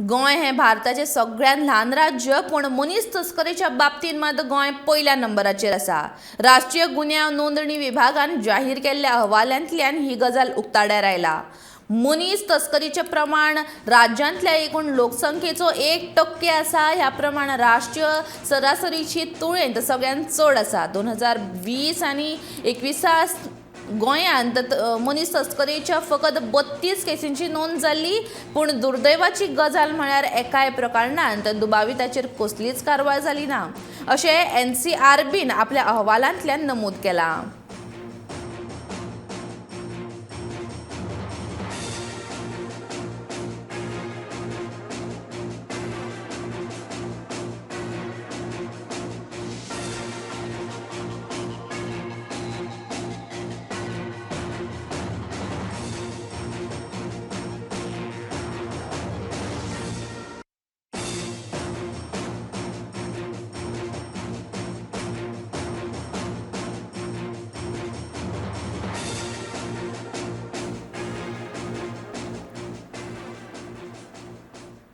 गोंय हें भारताचें सगळ्यांत ल्हान राज्य, पूण मनीस तस्करीच्या बाबतींत मात गोंय पयल्या नंबराचेर आसा. राष्ट्रीय गुन्यांव नोंदणी विभागान जाहीर केल्ल्या अहवालांतल्यान ही गजाल उक्ताडार आयला. मनीस तस्करीचें प्रमाण राज्यांतल्या एकूण लोकसंख्येचो 1% आसा. ह्या प्रमाण राष्ट्रीय सरासरीची तुळेंत सगळ्यांत चड आसा. 2020 आनी 21 गोंयांत मनीस तस्करीच्या फकत 32 केसींची नोंद जाल्ली, पूण दुर्दैवाची गजाल म्हळ्यार एकाय प्रकरणांत दुबाविताचेर कसलीच कारवाय जाली ना, अशें NCRBन आपल्या अहवालांतल्यान नमूद केलां.